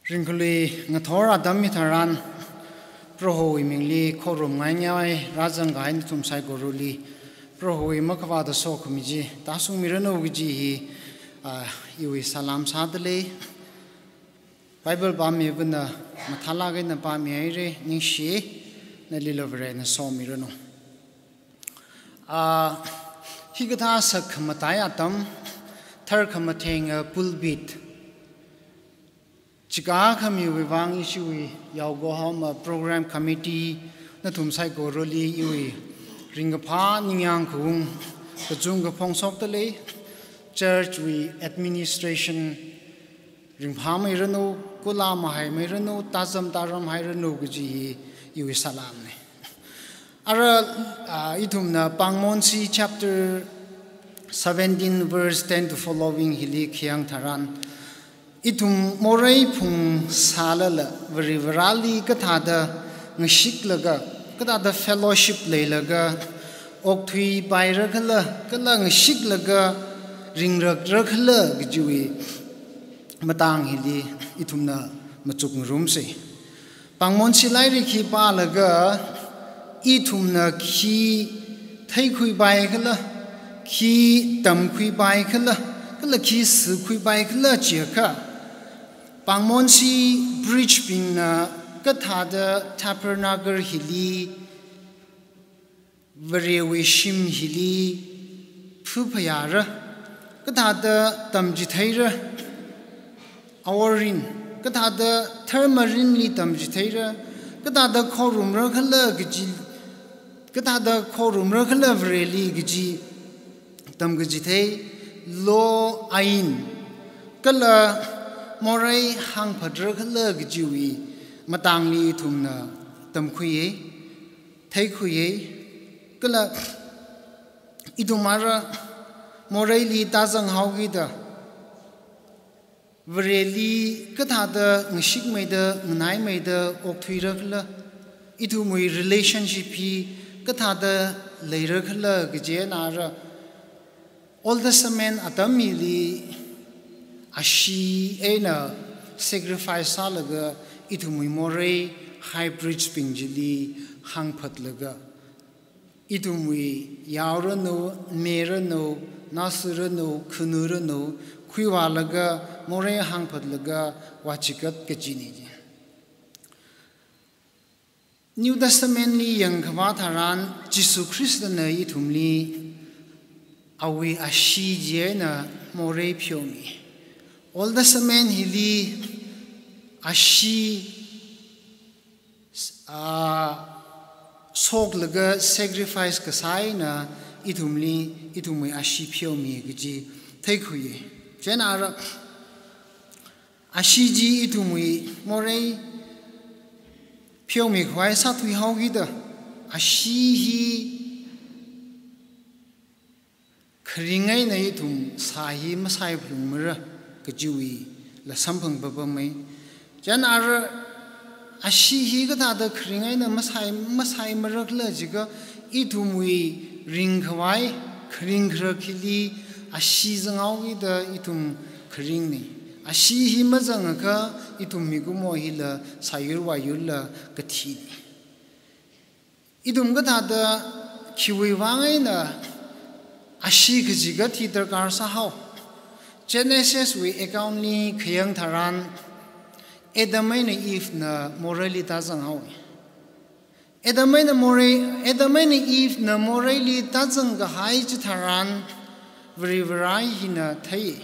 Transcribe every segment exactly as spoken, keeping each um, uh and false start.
Ringkhalui ngathor atam hitharan, Prohowui mingli khorumngaingai rāzangkahai nathum saikorali, Prohowui makhavāta sokhami chi tāshungmiranu kaji hi, ah, iwui salam sādalei. Bible pāmivana mathālāk eina pāmihaira, ningshi, nalila Varena somiranu. Ah, hikathā sakkhamatai atam, tharkhamatheng, ah, pulpit chikākhamiwui vang ishiwui yaokahaoma program committee nathum saikorali iwui ringkaphā ningyāng khaung kachungkha phongshokdalei, church wui administration ringphāmeiranu, kula mahaimeiranu, tāzam tāramhairanu kaji hi iwui salamna. Ara, ah, ithumna Pāngmonshi chapter seventeen verse ten to following hili khayang tharan, ithum morei phungsālala, Varivarali kathāda ngashiklaga, kathāda fellowship leilaga, okthuipaira khala, kala ngashiklaga ringrakra khala kajiwui matang hili ithumna machukngarumsa. Pāngmonshi lairik hi pālaga, ithumna khi theikhuipai khala, khi tamkhuipai khala, kala khi sikhuipai khala chiakha, Pāngmonshi priest bingna kathāda tabernacle hili, Varewui shim hili phaphayāra, kathāda tamchitheira, aworin, kathāda tharmarinli tamchitheira, kathāda khorumra khala kaji, kathāda khorumra khala Vareli kaji tamkachithei, law, ain, kala morei hāngphatra khala kajiwui matangli ithumna tamkhuiya, theikhuiya, kala ithum ara moreili tāzanghaokida, Vareli kathāda ngashikmeida, nganaimeida okthuira khala, ithumwui relationship hi kathāda leira khala kaji eina ara, Old Testament atam hili ashee eina sacrifice sālaga ithumwui morei high priest bing chili hāngphatlaga, ithumwui yaoranu, meranu, naosaranu, khanuranu, khuivālaga, morei hāngphatlaga vāchikat kajina ji. New Testament li yangkhavā tharan, Jishu Khristana ithumli awui ashee chi eina morei pheomi. Old Testament hili ashee, ah, shoklaga sacrifice kasā eina ithumli, ithumwui ashee pheomi kaji theikhuiya. Chieina ara, ashee chi ithumwui morei pheomikhavai sāthuihaokida, ashee hi kharing eina ithum sā hi masai phalungmara kajiwuila samphang papamei. Chieina ara, ashee hi kathāda kharing eina masai, masaimara khala jiakha, ithumwui ringkhavai kharing kharak hili ashee zanghaokida ithum kharingna. Ashee hi mazangakha ithum mikumo hila sāyur vāyurla kathina. Ithum kathāda khiwui vang eina ashee kaji kathi darkar sāhao? Genesis wui account li khayang tharan, Adam eina Eve na moreili tāzanghaowa. Adam eina morei, Adam eina Eve na moreili tāzangkahai chitharan, Varivara hina thei.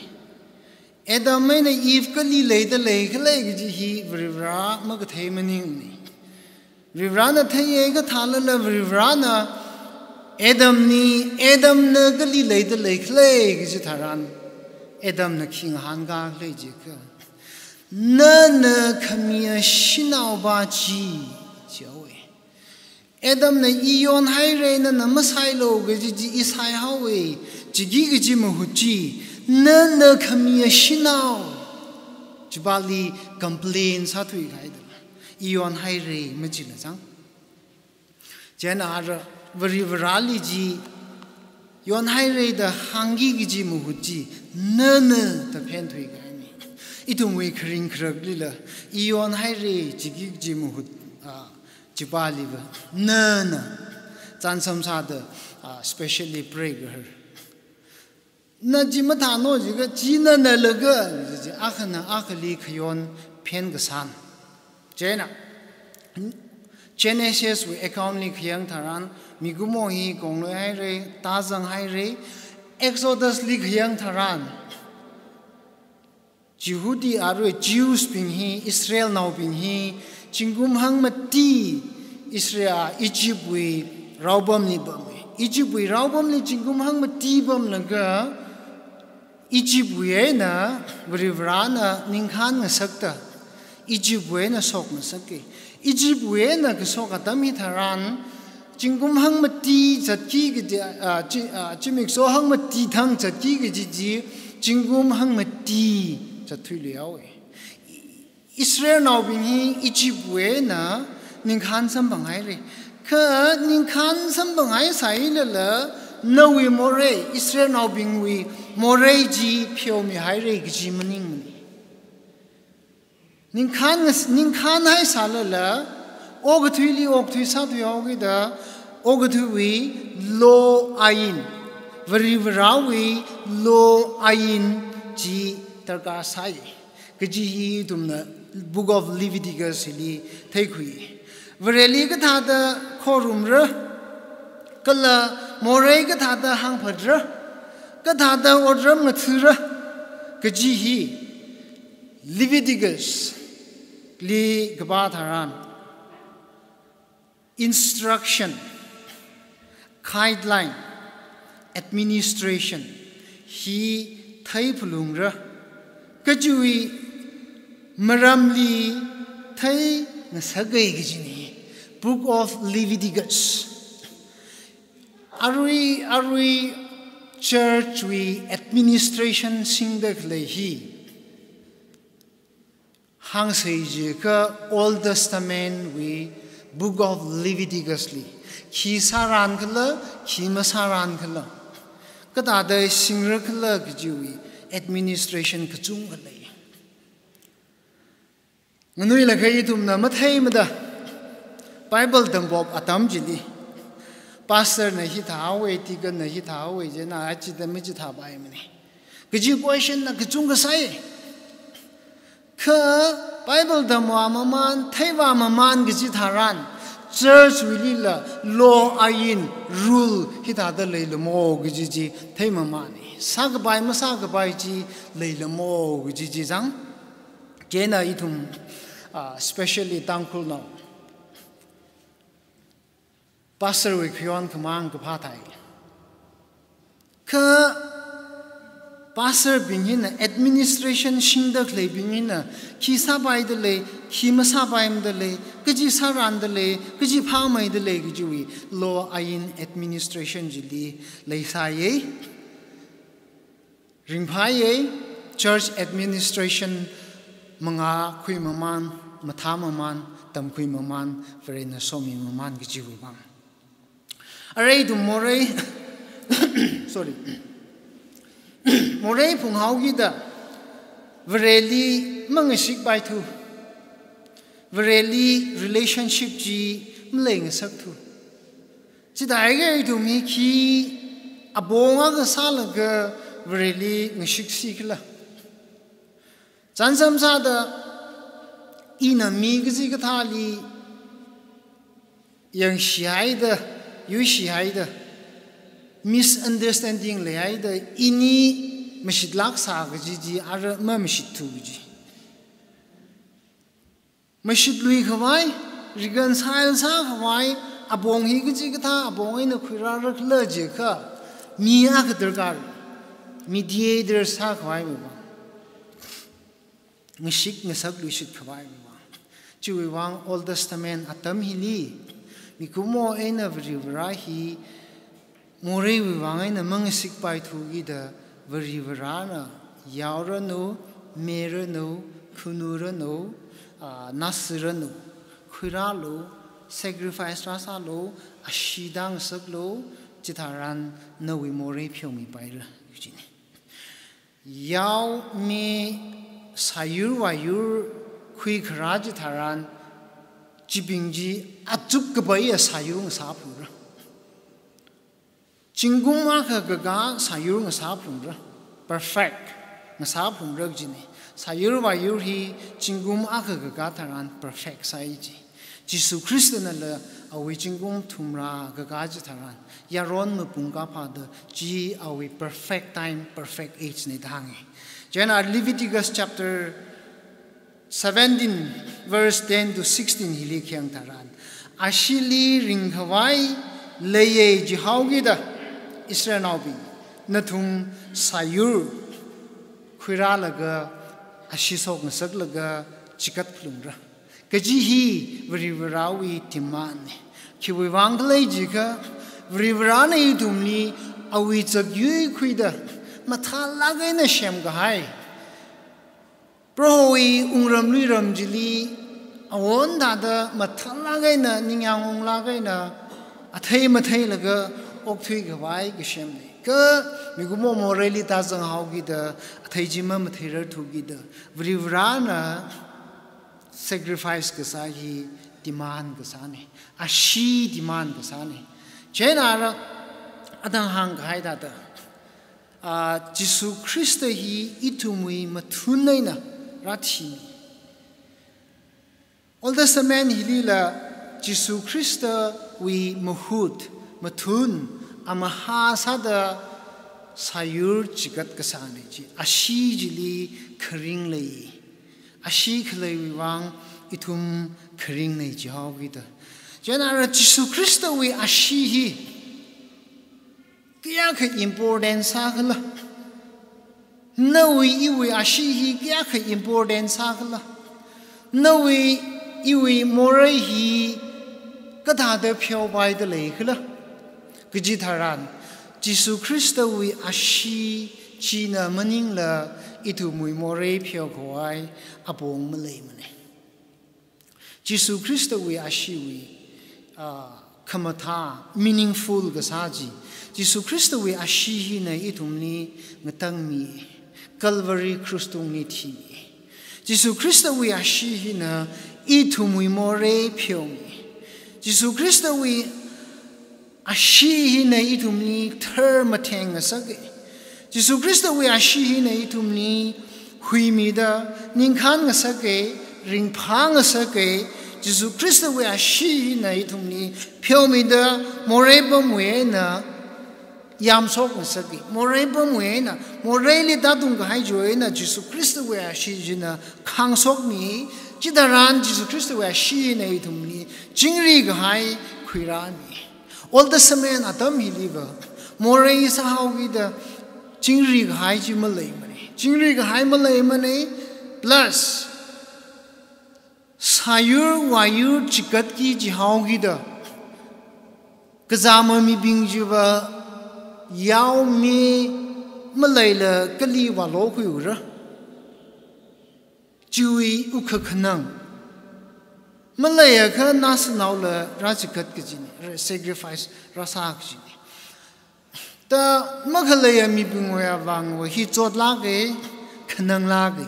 Adam eina Eve kali leida leikhala kaji hi Varivara makathei maningmana. Varivarana theiya kathālala Varivarana Adam ni, Adam na kali leida leikhala kaji tharan, Adam na khi ngahānkā khala jiakha, "Nana khamiya shanao pa chi," jihaowa. Adam na, "I yonhaira, nana masailu kaji chi I saihaowa," jiki kaji mahut chi, "Nana khamiya shanao," chipāli complain sāthuikahai da. "I yonhaira," majila chang. Chieina ara Varivarali chi yonhaira da hāngki kaji mahut chi, "Nana" da phenthuikahaina. Ithumwui kharing kharaklila, iyon haira, chiki kaji mahut, ah, chipāliva, nana, chānsam sāda, ah, specially pray kahar. Na chi mathāno jiakha, chi nana laga, chi, chi, akhana akhali khayon phen kasāna. Chieina, Genesis wui account li khayang tharan, mikumo hi konglui haira, tāzang haira, Exodus li khayang tharan, Jihudi arui Jews bing hi, Israelnaobing hi, zingkum hangmati Israel, Egypt wui raopamli pama. Egypt wui raopamli zingkum hangmati pamlaga, Egypt wui eina Varivarana ningkhān ngasakta, Egypt wui eina shokngasaka. Egypt wui eina kashok atam hitharan, zingkum hangmati zatki kaji, ah, chi-, ah, zimiksho hangmati thang zatki kaji chi, zingkum hangmati zatthuiluihaowa. Israelnaobing hi Egypt wui eina ningkhān samphang haira. Kha ningkhān samphang haisālala, nawui morei, Israelnaobingwui morei chi pheomi haira kaji maningmana. Ningkhān ngas-, ningkhān haisālala, okathuili okathui sāthuihaokida, okathuiwui lo ain, Varivarawui lo ain chi darkar sāi. Kaji hi ithumna Book of Leviticus hili theikhui. Vareli kathāda khorumra, kala morei kathāda hāngphatra, kathāda otram ngathara, kaji hi Leviticus li kapā tharan, instruction, guideline, administration hi theiphalungra. Kajiwui maramli theingasaka kajina. Book of Leviticus. Arui, arui church wui administration singda khalei hi hāngsei jiakha Old Testament wui Book of Leviticus li, khi sāran khala, khi masāran khala, kathāda singra khala kajiwui administration kachungkha lei. Nganuilakha ithumna matheimada, Bible tamvop atam chili, pastor na hithāhaowa, deacon na hithāhaowa, chieina achi da machithāpaimana kaji question na kachungkha sāi. Kha Bible tamvā mamān, theivā mamān kaji tharan, church wuilila lo ain, rule hithāda leilamo kaji chi theimamāna. Sākapai masākapai chi leilamo kaji chi zang. Chieina ithum, ah, specially Tangkhulnao, pastor wui khayon khamāng kaphā thai. Kha pastor bing hina, administration singda khaleibing hina, khi sāpaida lei, khi masāpaimada lei, kaji sāranda lei, kaji phāmeida lei kajiwui lo ain administration chili leisāya. Ringphāya, church administration mangā khuimamān, mathāmamān, tamkhuimamān, Varena somimamān kajiwui vang. Arui ithum morei, sorry, morei phunghaokida, Vareli mangashikpaithu, Vareli relationship chi maleingasakthu. Chithākha ithum hi khi apong akha sālaga Vareli ngasiksi khala. Chānsam sāda, ina mi kachikathāli yangshihaida, yuishihaida, misunderstanding leihaida, ini mashitlāksā kaji chi, ara mamashithu kaji. Mashitlui khavai, reconcile sākhavai, apong hi kachikathā apong eina khuirāra khala jiakha, mi akha darkar, mediator sākhavai mava. Ngashik ngasakluishit khavai mava. Chiwui vang Old Testament atam hili, mikumo eina Varivara hi moreiwui vang eina mangasikpaithu kida Varivarana yaoranu, meranu, khunuranu, ah, ngasāranu, khuirālu, sacrifice rāsālu, ashee tāngasaklu, chitharan nawui morei pheomipaira, kajina. Yao, me, sāyur vāyur khuikharā chitharan, chibing chi achuk kapaiya sāyur ngasāphalungra. Zingkum akha kakā sāyur ngasāphalungra. Perfect ngasāphalungra kajina. Sāyur vāyur hi zingkum akha kakā tharan perfect sāi ji. Jishu Khristanala awui zingkum thumrā kakā chitharan, yaron mapung kaphāda chi awui perfect time, perfect age na da hānga. Chieina Leviticus chapter seventeen, verse ten to sixteen hili khayang tharan, ashili ringkhavai leiya jihaokida, Israelnaobing, nathum sāyur khuirālaga, ashi shokngasaklaga chigatphalungra. Kaji hi Varivarawui demand na. Khiwuivang khala jiakha, Varivarana ithumli awui zakyui khuida mathālāk eina semkahai, Prohowui wungram luiram chili awon thāda mathālāk eina, ningyāng unglāk eina, athei matheilaga okthuikhavai kasemna. Kha mikumo moreili tāzanghaokida, athei chi mamatheirarthukida, Varivarana sacrifice kasā hi demand kasāna. Ashi demand kasāna. Chieina ara adang hāngkahai thāda, ah, Jishu Khrista hi ithumwui mathun eina rāthimi. Old Testament hilila Jishu Khristawui mahut, mathun, amahā sāda sāyur chigat kasāna ji. Ashi chili kharing lei. Ashi khaleiwui vang ithum kharingna jihaokida. Chieina ara Jishu Khristawui ashi hi kayākha important sākhala? Nawui iwui ashi hi kayākha important sākhala? Nawui iwui morei hi kathāda pheopaida leikhala? Kaji tharan, Jishu Khristawui ashi china maningla ithumwui morei pheokhavai apong maleimana. Jishu Khristawui ashiwui, ah, khamathā, meaningful kasā chi, Jishu Khristawui ashi hina ithumli ngatangmi, Calvary cross tungli thimi. Jishu Khristawui ashi hina ithumwui morei pheomi. Jishu Khristawui ashi hina ithumli tharmatheng ngasaka. Jishu Khristawui ashi hina ithumli huimida ningkhān ngasaka, ringphā ngasaka. Jishu Khristawui ashi hina ithumli pheomida morei pamwui eina yamshok ngasaka. Morei pamwui eina, moreili tātungkahai chiwui eina Jishu Khristawui ashi china khāngshokmi. Chitharan Jishu Khristawui ashi hina ithumli chingri kahai khuirāmi. Old Testament atam hiliva morei sāhaokida chingri kahai chi maleimana. Chingri kahai maleimana, plus sāyur vāyur chigatki jihaokida kazāma mibing chiva yaomi maleila kali vālokhuiura? Chiwui wukha khanang maleiakha nashanaola rāchigat kajina, rā-, sacrifice rāsā kajina. Ta makhaleiya mibingwui vangva hi chotlāka, khananglāka.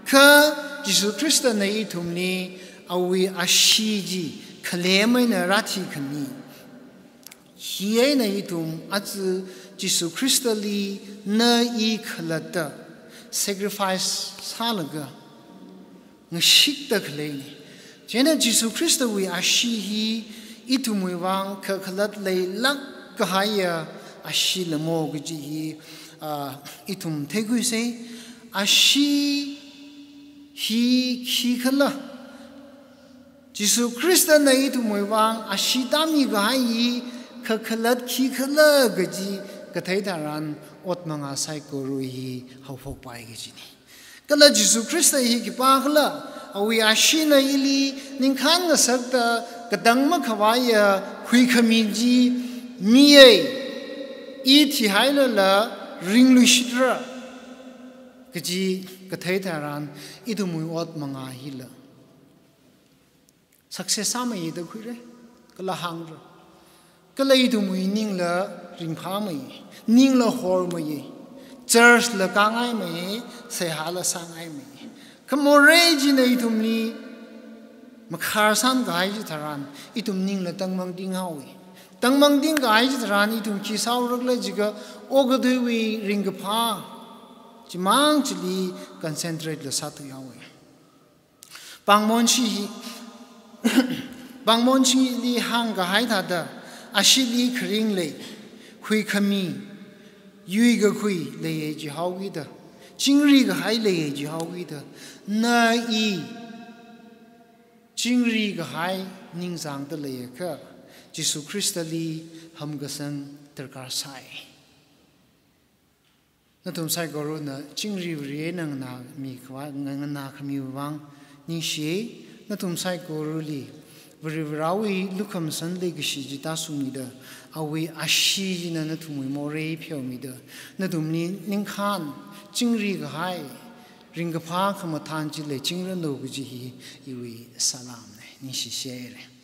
Kha Jishu Khristana ithumli awui ashi chi khalem eina rāthikhami. Hi eina ithum aja Jishu Khristali na i khalatta sacrifice sālaga ngashikta khaleina. Chieina Jishu Khristawui ashi hi ithumwui vang kakhalat leilāk kahaiya ashila mo kaji hi, ah, ithum theikhuisa. Ashi hi khikhala? Jishu Khristana ithumwui vang ashi tāmi kahai hi kakhalat khikhala kaji kathei tharan ot mangā saikora hi haophokpai kajina. Kala Jishu Khrista hi khipākhala? Awui ashina ili ningkhān ngasakta katang makhavaiya huikhami chi miya, i thihailala ringluishitra kaji kathei tharan ithumwui ot mangā hila success sāmeiya da khuira, kala hāngra. Kala ithumwui ningla ringphāmeiya, ningla hormeiya. Church la kāngaimei, seihāla sāngaimei. Kha morei china ithumli makharsang kahai chitharan, ithum ningla tangmangting haowe. Tangmangting kahai chitharan, ithum khi sāhaorakhala jiakha, okathuiwui ringkaphā chimang chili concentrate la sāthui haowe. Pāngmonshi hi, pāngmonshili hāngkahai thāda, ashili kharing lei, huikhami, yuikakhui leiya jihaokida, chingri kahai leiya jihaokida, na i chingri kahai ningchāngda leiakha, Jesu Khristali hamkasang darkar sai. Nathum saikorana chingri Vare eina nganāmi khavai, nganākhami vang ningshiye. Nathum saikorali Varivarāwui lukhamashan leikashi chi tāshungmida, awui ashee china nathumwui morei pheomida, nathumli ningkhān chingri kahai ringkaphā khamathān chi leichingranu kaji hi iwui salāmna. Ningshishaire.